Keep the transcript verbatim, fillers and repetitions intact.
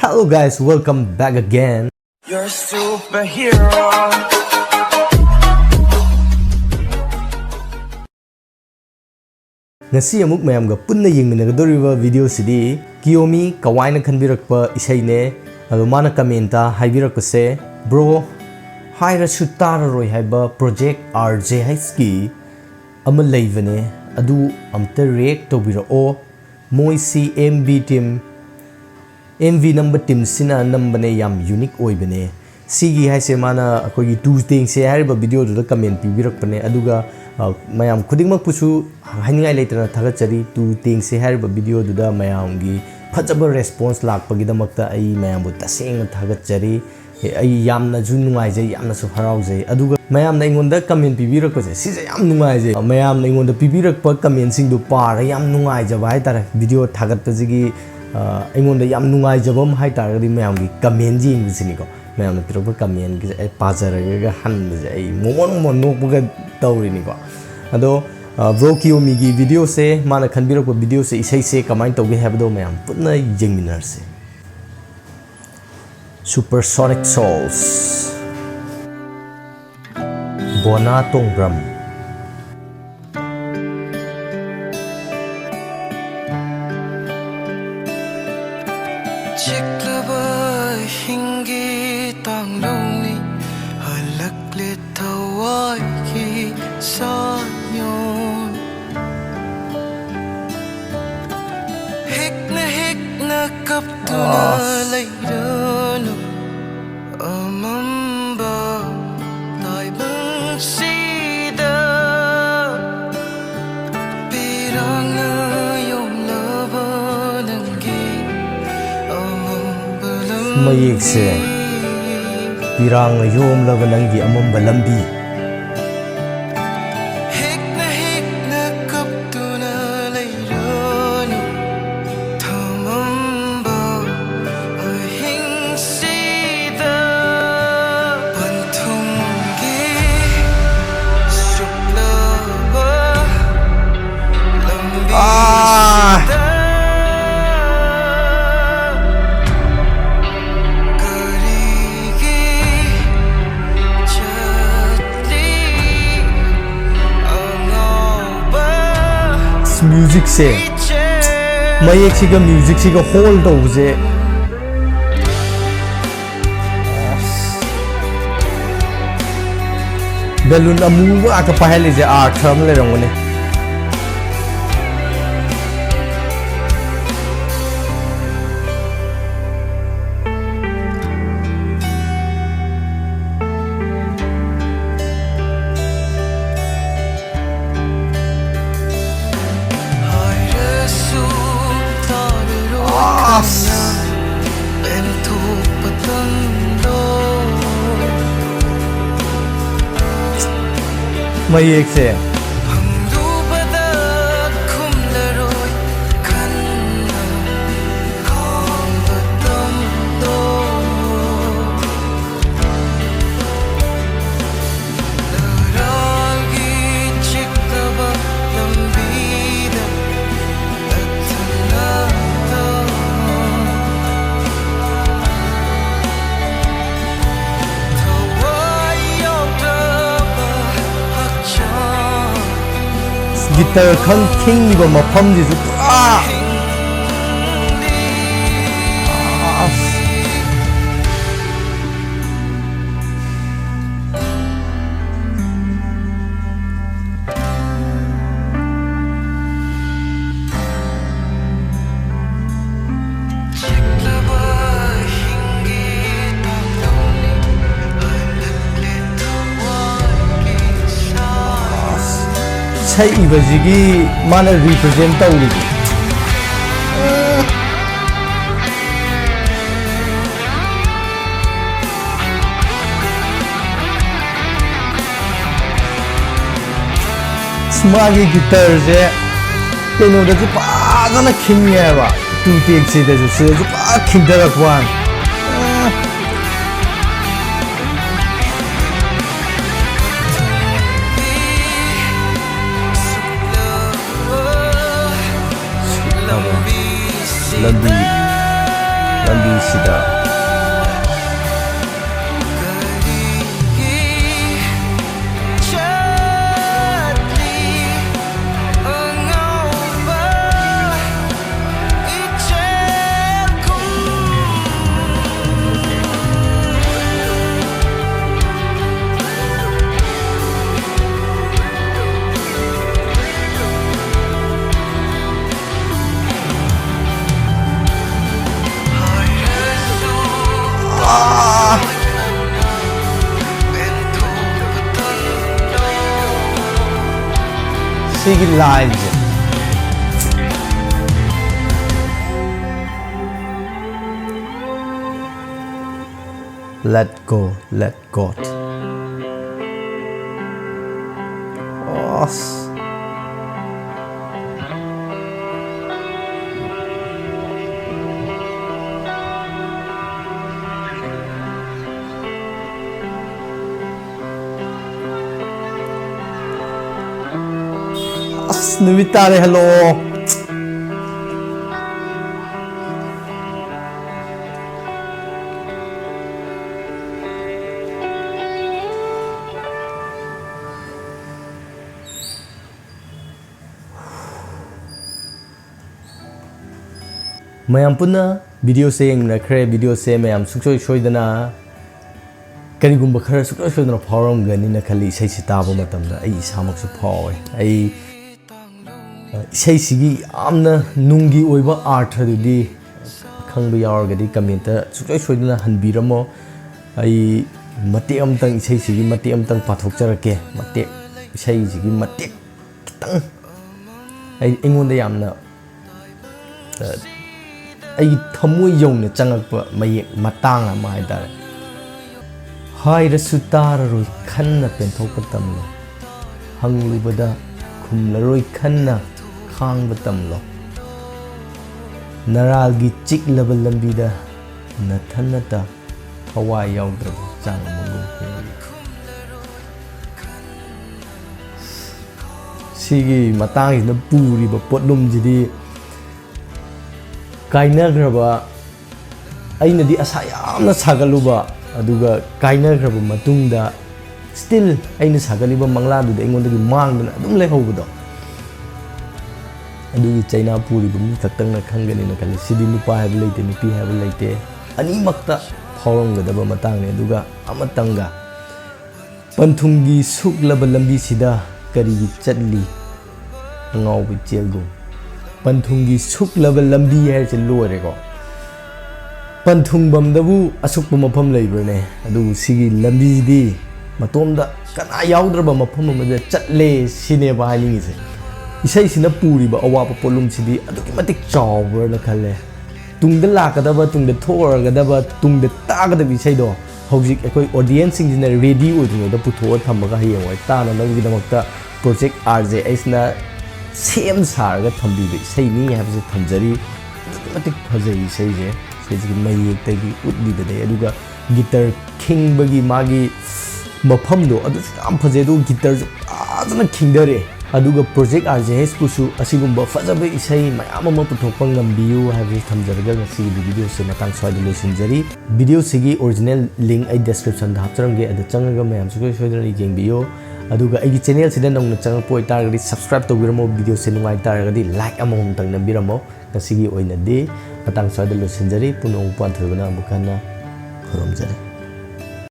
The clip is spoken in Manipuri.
Hello guys, welcome back again. You're a superhero. ꯉꯁꯤ ꯑꯃꯨꯛ ꯃꯌꯥꯝꯒ ꯄꯨꯟꯅ ꯌꯦꯡꯃꯤꯟꯅꯒꯗꯧꯔꯤꯕ video ꯁꯤꯗꯤ ꯀꯤꯌꯣꯃꯤ ꯀꯋꯥꯏꯅ ꯈꯟꯕꯤꯔꯛꯄ ꯏꯁꯩꯅꯦ꯫ ꯑꯗꯣ ꯃꯥꯅ comment ꯇ ꯍꯥꯏꯕꯤꯔꯛꯄꯁꯦ, "Bro, ꯍꯥꯏꯔꯁꯨ ꯇꯥꯔꯔꯣꯏ ꯍꯥꯏꯕ Project R J H ꯀꯤ ꯑꯃ ꯂꯩꯕꯅꯦ, ꯑꯗꯨ ꯑꯝꯇ react ꯇꯧꯕꯤꯔꯛꯑꯣ꯫ ꯃꯣꯏꯁꯤ M V team, M V ꯅꯝꯕ team ꯁꯤꯅ ꯅꯝꯕꯅꯦ, ꯌꯥꯝ unique ꯑꯣꯏꯕꯅꯦ꯫" ꯁꯤꯒꯤ ꯍꯥꯏꯁꯦ ꯃꯥꯅ ꯑꯩꯈꯣꯏꯒꯤ ꯇꯨ ꯇꯦꯡꯁꯦ ꯍꯥꯏꯔꯤꯕ video ꯗꯨꯗ comment ꯄꯤꯕꯤꯔꯛꯄꯅꯦ꯫ ꯑꯗꯨꯒ, ꯑ, ꯃꯌꯥꯝ ꯈꯨꯗꯤꯡꯃꯛꯄꯨꯁꯨ ꯍꯥꯏꯅꯤꯡꯉꯥꯏ ꯂꯩꯇꯅ ꯊꯥꯒꯠꯆꯔꯤ꯫ ꯇꯨ ꯇꯦꯡꯁꯦ ꯍꯥꯏꯔꯤꯕ video ꯗꯨꯗ ꯃꯌꯥꯝꯒꯤ ꯐꯖꯕ response ꯂꯥꯛꯄꯒꯤꯗꯃꯛꯇ ꯑꯩ ꯃꯌꯥꯝꯕꯨ ꯇꯁꯦꯡꯅ ꯊꯥꯒꯠꯆꯔꯤ꯫ ꯑꯦ, ꯑꯩ ꯌꯥꯝꯅꯁꯨ ꯅꯨꯡꯉꯥꯏꯖꯩ, ꯌꯥꯝꯅꯁꯨ ꯍꯔꯥꯎꯖꯩ꯫ ꯑꯗꯨꯒ ꯃꯌꯥꯝꯅ ꯑꯩꯉꯣꯟꯗ comment ꯄꯤꯕꯤꯔꯛꯄꯁꯦ, ꯁꯤꯁꯦ ꯌꯥꯝ ꯅꯨꯡꯉꯥꯏꯖꯩ꯫ ꯃꯌꯥꯝꯅ ꯑꯩꯉꯣꯟꯗ ꯄꯤꯕꯤꯔꯛꯄ comment ꯁꯤꯡꯗꯨ ꯄꯥꯔꯒ ꯌꯥꯝ ꯅꯨꯡꯉꯥꯏꯖꯕ ꯍꯥꯏꯇꯥꯔꯦ꯫ Video ꯊꯥꯒꯠꯄꯁꯤꯒꯤ, ꯑ, ꯑꯩꯉꯣꯟꯗ ꯌꯥꯝ ꯅꯨꯡꯉꯥꯏꯖꯕ ꯑꯃ ꯍꯥꯏꯇꯥꯔꯒꯗꯤ ꯃꯌꯥꯝꯒꯤ comment ꯌꯦꯡꯕꯁꯤꯅꯤꯀꯣ꯫ ꯃꯌꯥꯝꯅ ꯄꯤꯔꯛꯄ comment ꯒꯤꯁꯦ ꯑꯩ ꯄꯥꯖꯔꯒ ꯍꯟꯕꯁꯦ ꯑꯩ ꯃꯣꯃꯣꯟ ꯃꯣꯃꯣꯟ ꯅꯣꯛꯄꯒ ꯇꯧꯔꯤꯅꯤꯀꯣ꯫ ꯑꯗꯣ, ꯑ, Bro ꯀꯤꯌꯣꯃꯤꯒꯤ video ꯁꯦ, ꯃꯥꯅ ꯈꯟꯕꯤꯔꯛꯄ video ꯁꯦ, ꯏꯁꯩꯁꯦ ꯀꯃꯥꯏꯅ ꯇꯧꯒꯦ ꯍꯥꯏꯕꯗꯣ ꯃꯌꯥꯝ ꯄꯨꯟꯅ ꯌꯦꯡꯃꯤꯟꯅꯔꯁꯦ꯫ Supersonic Souls꯫ ꯕꯣꯅꯥ ꯇꯣꯡꯕ꯭ꯔꯝ꯫ ꯆꯤꯛꯂꯕ ꯑꯍꯤꯡꯒꯤ ꯇꯥꯡꯂꯧꯅꯤ, ꯍꯜꯂꯛꯂꯦ ꯊꯋꯥꯏꯒꯤ ꯁꯥꯏꯑꯣꯟ꯫ ꯍꯤꯛꯅ ꯍꯤꯛꯅ ꯀꯞꯇꯨꯅ ꯑꯁ꯫ ꯂꯩꯔꯅꯨ꯫ ꯑꯃꯝꯕ ꯇꯥꯏꯕꯪꯁꯤꯗ ꯄꯤꯔꯥꯡꯅ ꯌꯣꯝꯂꯕ ꯅꯪꯒꯤ ꯑꯃꯝꯕ ꯂꯝꯕꯤ꯫ ꯃꯌꯦꯛꯁꯦ, ꯄꯤꯔꯥꯡꯅ ꯌꯣꯝꯂꯕ ꯅꯪꯒꯤ ꯑꯃꯝꯕ ꯂꯝꯕꯤ꯫ ꯍꯤꯛꯅ ꯍꯤꯛꯅ ꯀꯞꯇꯨꯅ ꯂꯩꯔꯅꯨ꯫ ꯊꯃꯝꯕ ꯑꯍꯤꯡꯁꯤꯗ ꯄꯟꯊꯨꯡꯒꯤ ꯁꯨꯞꯂꯕ ꯂꯝꯕꯤꯁꯤꯗ꯫ ꯑꯥ꯫ ꯃ꯭ꯌꯨꯖꯤꯛꯁꯦ, ꯃꯌꯦꯛꯁꯤꯒ ꯃ꯭ꯌꯨꯖꯤꯛꯁꯤꯒ ꯍꯣꯜ ꯇꯧꯕꯁꯦ꯫ ꯕꯦꯂꯨꯟ ꯑꯃꯨꯕ ꯉꯥꯛꯇ ꯄꯥꯏꯍꯜꯂꯤꯁꯦ ꯑꯥꯔꯊ ꯑꯃ ꯂꯩꯔꯝꯒꯅꯤ꯫ ꯑꯁ꯫ ꯃꯌꯦꯛꯁꯦ꯫ ꯒꯤꯇꯔ ꯈꯪ ꯈꯤꯡꯉꯤꯕ ꯃꯐꯝꯁꯤꯁꯨ ꯄꯨꯔꯥ꯫ ꯑꯁ꯫ ꯁꯛꯏꯕꯁꯤꯒꯤ ꯃꯥꯅ ꯔꯤꯄ꯭ꯔꯖꯦꯟ ꯇꯧꯔꯤꯁꯦ꯫ ꯑꯁ, ꯃꯥꯒꯤ ꯒꯤꯇꯔꯁꯦ ꯀꯩꯅꯣꯗꯁꯨ ꯐꯖꯅ ꯈꯤꯡꯉꯦꯕ, ꯇꯨ ꯇꯦꯛꯁꯤꯗꯁꯨ, ꯁꯤꯗꯁꯨ ꯐꯖꯅ ꯈꯤꯡꯊꯔꯛꯄ ꯋꯥꯅꯤ꯫ ꯂꯝꯕꯤ, ꯂꯝꯕꯤꯁꯤꯗ꯫ ꯁꯤꯒꯤ ꯂꯥꯏꯟꯁꯦ꯫ Let go, let go. ꯑꯁ꯫ ꯑꯁ, ꯅꯨꯃꯤꯠ ꯇꯥꯔꯦ, ꯍꯜꯂꯛꯑꯣ꯫ ꯃꯌꯥꯝ ꯄꯨꯟꯅ ꯚꯤꯗꯤꯑꯣꯁꯦ ꯌꯦꯡꯃꯤꯟꯅꯈ꯭ꯔꯦ꯫ ꯚꯤꯗꯤꯑꯣꯁꯦ ꯃꯌꯥꯝ ꯁꯨꯡꯁꯣꯏ ꯁꯣꯏꯗꯅ, ꯀꯔꯤꯒꯨꯝꯕ ꯈꯔ ꯁꯨꯡꯁꯣꯏ ꯁꯣꯏꯗꯅ ꯐꯥꯎꯔꯝꯒꯅꯤꯅ ꯈꯜꯂꯤ꯫ ꯏꯁꯩꯁꯤ ꯇꯥꯕ ꯃꯇꯝꯗ ꯑꯩ ꯏꯁꯥꯃꯛꯁꯨ ꯐꯥꯎꯋꯦ꯫ ꯑꯩ, ꯑ, ꯏꯁꯩꯁꯤꯒꯤ ꯌꯥꯝꯅ ꯅꯨꯡꯒꯤ ꯑꯣꯏꯕ ꯑꯥꯔꯊꯗꯨꯗꯤ ꯈꯪꯕ ꯌꯥꯎꯔꯒꯗꯤ ꯀꯃꯦꯟꯇ ꯁꯨꯡꯁꯣꯏ ꯁꯣꯏꯗꯅ ꯍꯟꯕꯤꯔꯝꯃꯣ꯫ ꯑꯩ ꯃꯇꯦꯛ ꯑꯃꯇꯪ, ꯏꯁꯩꯁꯤꯒꯤ ꯃꯇꯦꯛ ꯑꯃꯇꯪ ꯄꯥꯊꯣꯛꯆꯔꯛꯀꯦ꯫ ꯃꯇꯦꯛ, ꯏꯁꯩꯁꯤꯒꯤ ꯃꯇꯦꯛ ꯈꯤꯇꯪ ꯑꯩ, ꯑꯩꯉꯣꯟꯗ ꯌꯥꯝꯅ, ꯑ, ꯑꯩꯒꯤ ꯊꯃꯣꯏ ꯌꯧꯅ ꯆꯪꯉꯛꯄ ꯃꯌꯦꯛ ꯃꯇꯥꯡ ꯑꯃ ꯍꯥꯏꯇꯥꯔꯦ꯫ ꯍꯥꯏꯔꯁꯨ ꯇꯥꯔꯔꯣꯏ ꯈꯟꯅ ꯄꯦꯟꯊꯣꯛꯄ ꯇꯝꯂꯣ, ꯍꯪꯂꯨꯕꯗ ꯈꯨꯝꯂꯔꯣꯏ ꯈꯟꯅ ꯈꯥꯡꯕ ꯇꯝꯂꯣ, ꯅꯔꯥꯜꯒꯤ ꯆꯤꯛꯂꯕ ꯂꯝꯕꯤꯗ ꯅꯊꯟꯅꯇ ꯊꯋꯥꯏ ꯌꯥꯎꯗ꯭ꯔꯕ ꯆꯥꯡ ꯑꯃꯒꯨꯝ ꯍꯦꯜꯂꯤ꯫ ꯁꯤꯒꯤ ꯃꯇꯥꯡꯁꯤꯗ ꯄꯨꯔꯤꯕ ꯄꯣꯠꯂꯨꯝꯁꯤꯗꯤ ꯀꯥꯏꯅꯈ꯭ꯔꯕ, ꯑꯩꯅꯗꯤ ꯑꯁꯥ ꯌꯥꯝꯅ ꯁꯥꯒꯠꯂꯨꯕ, ꯑꯗꯨꯒ ꯀꯥꯏꯅꯈ꯭ꯔꯕ ꯃꯇꯨꯡꯗ still ꯑꯩꯅ ꯁꯥꯒꯠꯂꯤꯕ ꯃꯪꯂꯥꯗꯨꯗꯤ ꯑꯩꯉꯣꯟꯗꯒꯤ ꯃꯥꯡꯗꯅ ꯑꯗꯨꯝ ꯂꯩꯍꯧꯕꯗꯣ, ꯑꯗꯨꯒꯤ ꯆꯩꯅꯥ ꯄꯨꯔꯤꯕ ꯃꯤ ꯈꯛꯇꯪꯅ ꯈꯪꯒꯅꯤꯅ ꯈꯜꯂꯤ꯫ ꯁꯤꯗꯤ ꯅꯨꯄꯥ ꯍꯥꯏꯕ ꯂꯩꯇꯦ, ꯅꯨꯄꯤ ꯍꯥꯏꯕ ꯂꯩꯇꯦ, ꯑꯅꯤꯃꯛꯇ ꯐꯥꯎꯔꯝꯒꯗꯕ ꯃꯇꯥꯡꯅꯤ꯫ ꯑꯗꯨꯒ ꯑꯃꯇꯪꯒ, ꯄꯟꯊꯨꯡꯒꯤ ꯁꯨꯛꯂꯕ ꯂꯝꯕꯤꯁꯤꯗ ꯀꯔꯤꯒꯤ ꯆꯠꯂꯤ ꯑꯉꯥꯎꯕ ꯏꯆꯦꯜꯒꯨꯝ? ꯄꯟꯊꯨꯡꯒꯤ ꯁꯨꯛꯂꯕ ꯂꯝꯕꯤ ꯍꯥꯏꯔꯤꯁꯦ ꯂꯣꯏꯔꯦꯀꯣ꯫ ꯄꯟꯊꯨꯡꯐꯝꯗꯕꯨ ꯑꯁꯨꯛꯄ ꯃꯐꯝ ꯂꯩꯕ꯭ꯔꯅꯦ? ꯑꯗꯨꯕꯨ ꯁꯤꯒꯤ ꯂꯝꯕꯤꯁꯤꯗꯤ ꯃꯇꯣꯝꯗ ꯀꯅꯥ ꯌꯥꯎꯗ꯭ꯔꯕ ꯃꯐꯝ ꯑꯃꯗ ꯆꯠꯂꯦ ꯁꯤꯅꯦꯕ ꯍꯥꯏꯅꯤꯡꯉꯤꯁꯦ꯫ ꯏꯁꯩꯁꯤꯅ ꯄꯨꯔꯤꯕ ꯑꯋꯥꯕ ꯄꯣꯠꯂꯨꯝꯁꯤꯗꯤ ꯑꯗꯨꯛꯀꯤ ꯃꯇꯤꯛ ꯆꯥꯎꯕ꯭ꯔꯅ ꯈꯜꯂꯦ꯫ ꯇꯨꯡꯗ ꯂꯥꯛꯀꯗꯕ, ꯇꯨꯡꯗ ꯊꯣꯛꯑꯔꯒꯗꯕ, ꯇꯨꯡꯗ ꯇꯥꯒꯗꯕ ꯏꯁꯩꯗꯣ ꯍꯧꯖꯤꯛ ꯑꯩꯈꯣꯏ ꯑꯣꯗꯤꯌꯦꯟꯁꯁꯤꯡꯁꯤꯅ ꯔꯦꯗꯤ ꯑꯣꯏꯗ꯭ꯔꯤꯉꯩꯗ ꯄꯨꯊꯣꯛꯑ ꯊꯝꯃꯒ ꯍꯌꯦꯡꯋꯥꯏ ꯇꯥꯅꯅꯕꯒꯤꯗꯃꯛꯇ ꯄ꯭ꯔꯣꯖꯦꯛ ꯑꯥꯔ ꯖꯦ ꯑꯩꯁꯅ ꯁꯦꯝ ꯁꯥꯔꯒ ꯊꯝꯕꯤꯕ ꯏꯁꯩꯅꯤ ꯍꯥꯏꯕꯁꯦ ꯊꯝꯖꯔꯤ꯫ ꯑꯗꯨꯛꯀꯤ ꯃꯇꯤꯛ ꯐꯖꯩ ꯏꯁꯩꯁꯦ꯫ ꯏꯁꯩꯁꯤꯒꯤ ꯃꯌꯦꯛꯇꯒꯤ ꯎꯠꯂꯤꯕꯗꯩ, ꯑꯗꯨꯒ ꯒꯤꯇꯔ ꯈꯤꯡꯕꯒꯤ ꯃꯥꯒꯤ ꯃꯐꯝꯗꯣ ꯑꯗꯨꯁꯨ ꯌꯥꯝ ꯐꯖꯩ, ꯑꯗꯨꯒ ꯒꯤꯇꯔꯁꯨ ꯐꯖꯅ ꯈꯤꯡꯊꯔꯛꯑꯦ꯫ ꯑꯗꯨꯒ ꯄ꯭ꯔꯣꯖꯦꯛ ꯑꯥꯔ ꯖꯦ ꯑꯩꯁꯄꯨꯁꯨ ꯑꯁꯤꯒꯨꯝꯕ ꯐꯖꯕ ꯏꯁꯩ ꯃꯌꯥꯝ ꯑꯃ ꯄꯨꯊꯣꯛꯄ ꯉꯝꯕꯤꯌꯨ ꯍꯥꯏꯕꯁꯤ ꯊꯝꯖꯔꯒ ꯉꯁꯤꯒꯤ ꯚꯤꯗꯤꯑꯣꯁꯦ ꯃꯇꯥꯡ ꯁ꯭ꯋꯥꯏꯗ ꯂꯣꯏꯁꯤꯟꯖꯔꯤ꯫ ꯚꯤꯗꯤꯑꯣꯁꯤꯒꯤ ꯑꯣꯔꯤꯖꯤꯅꯦꯜ ꯂꯤꯡ ꯑꯩ ꯗꯦꯁꯀ꯭ꯔꯤꯞꯁꯟꯗ ꯍꯥꯞꯆꯔꯝꯒꯦ, ꯑꯗꯨ ꯆꯪꯉꯒ ꯃꯌꯥꯝꯁꯨ ꯁꯣꯏ ꯁꯣꯏꯗꯅ ꯌꯦꯡꯕꯤꯌꯨ꯫ ꯑꯗꯨꯒ ꯑꯩꯒꯤ ꯆꯦꯅꯦꯜꯁꯤꯗ ꯅꯧꯅ ꯆꯪꯉꯛꯄ ꯑꯣꯏꯇꯥꯔꯒꯗꯤ ꯁꯕꯁꯀ꯭ꯔꯥꯏꯕ ꯇꯧꯕꯤꯔꯝꯃꯣ, ꯚꯤꯗꯤꯑꯣꯁꯦ ꯅꯨꯡꯉꯥꯏ ꯇꯥꯔꯒꯗꯤ ꯂꯥꯏꯛ ꯑꯃꯃꯝꯇꯪ ꯅꯝꯕꯤꯔꯝꯃꯣ꯫ ꯉꯁꯤꯒꯤ ꯑꯣꯏꯅꯗꯤ ꯃꯇꯥꯡ ꯁ꯭ꯋꯥꯏꯗ ꯂꯣꯏꯁꯤꯟꯖꯔꯤ꯫ ꯄꯨꯝꯅꯃꯛꯄꯨ ꯄꯥꯟꯊꯣꯏꯕꯅ ꯑꯃꯨꯛ ꯍꯟꯅ ꯈꯨꯔꯨꯝꯖꯔꯤ꯫